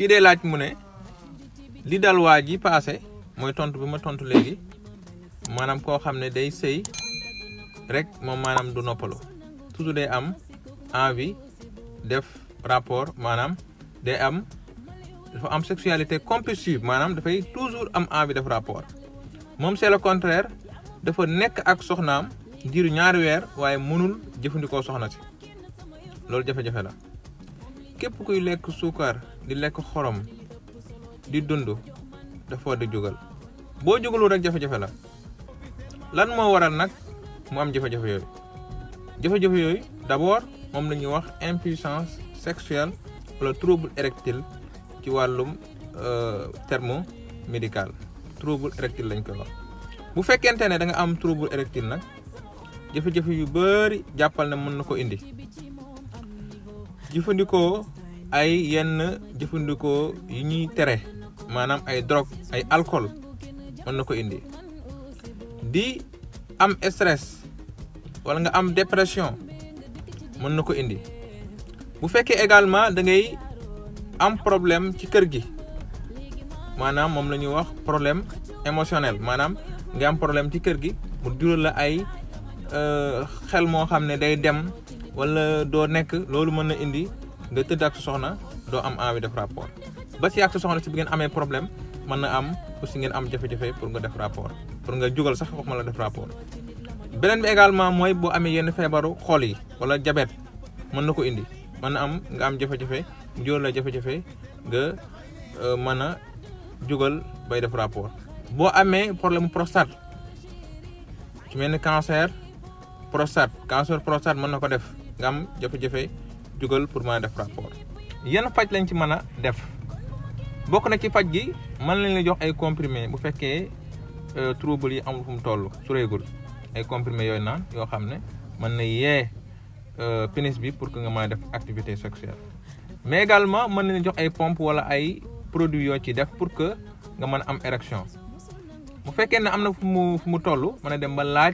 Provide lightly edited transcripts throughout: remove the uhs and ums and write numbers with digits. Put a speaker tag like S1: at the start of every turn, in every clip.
S1: kii dee laaj mu ne li dal waa ji passé mooy tontu bi ma tontu léegi maanaam koo xam ne day sëy rek moom maanaam du noppalu toujours day am envie def rapport maanaam dafa am sexualité compulsive maanaam dafay toujours am envie def rapport moom c'est le contraire dafa nekk ak soxnaam diiru 2 weer waaye mënul jëfandikoo soxna si loolu jafe-jafe la képp kuy lekk suukar di lekk xorom di dund dafa war di jógal boo jógalul rek jafe-jafe la lan moo waral nag mu am jafe-jafe yooyu d'abord moom la ñuy wax impuissance sexuelle wala trouble érectile ci wàllum terme médical trouble érectile lañ koy wax bu fekkente ne da nga am trouble érectile nag jafe-jafe yu bari jàppal ne mën na ko indi jëfandikoo ay yenn jëfandikoo yi ñuy tere maanaam ay drogue ay alcool mën na ko indi di am stress wala nga am dépression mën na ko indi bu fekkee également da ngay am problème ci kër gi maanaam moom la ñuy wax problème émotionnel maanaam nga am problème ci kër gi mu jural la ay xel moo xam ne day dem wala doo nekk loolu mën na indi nga tëdd ak sa soxna doo am envie def rapport ba si ak sa soxna si bi ngeen amee problème mën na am aussi ngeen am jafe-jafe pour nga def rapport pour nga jugal sax wax ma la def rapport beneen bi également mooy boo amee yenn feebaru xol yi wala diabète mën na ko indi mën na am nga am jafe-jafe njool la jafe-jafe nga mën a jugal bay def rapport boo amee problème prostate ci mel ni cancer prostate mën na ko def nga am jafe-jafe jugal pour mën a def rapport yenn faj lañ ci mën a def bokk na ci faj gi mën lañ la jox ay comprimés bu fekkee trouble yi amul fu mu toll su réegul ay comprimés yooyu naan yoo xam ne mën na yee pénis bi pour que nga mën a def activité sexuelle mais également mën nañ la jox ay pompe wala ay produits yoo ci def pour que nga mën a am érection bu fekkee ne am na fu mu toll mën a dem ba laaj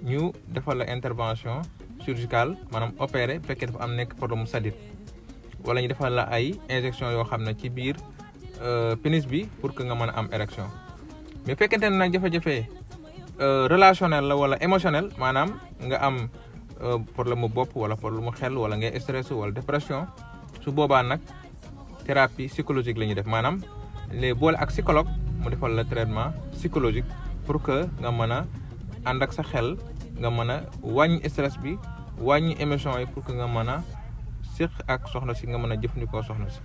S1: ñu defal la intervention chirurgicale maanaam opéré bu fekkee dafa am nekk problème mu sadit wala ñu defal la ay injection yoo xam ne ci biir pénis bi pour que nga mën a am érection mais fekkente ne nag jafe-jafe relationnel la wala émotionnel maanaam nga am problème mu bopp wala problème mu xel wala ngay stress wala dépression su boobaa nag thérapie psychologique la ñuy def maanaam les boole ak psychologue mu defal la traitement psychologique pour que nga mën a ànd ak sa xel nga mën a wàññi stress bi wàññi émotion yi pour que nga mën a séq ak soxna si nga mën a jëfandikoo soxna si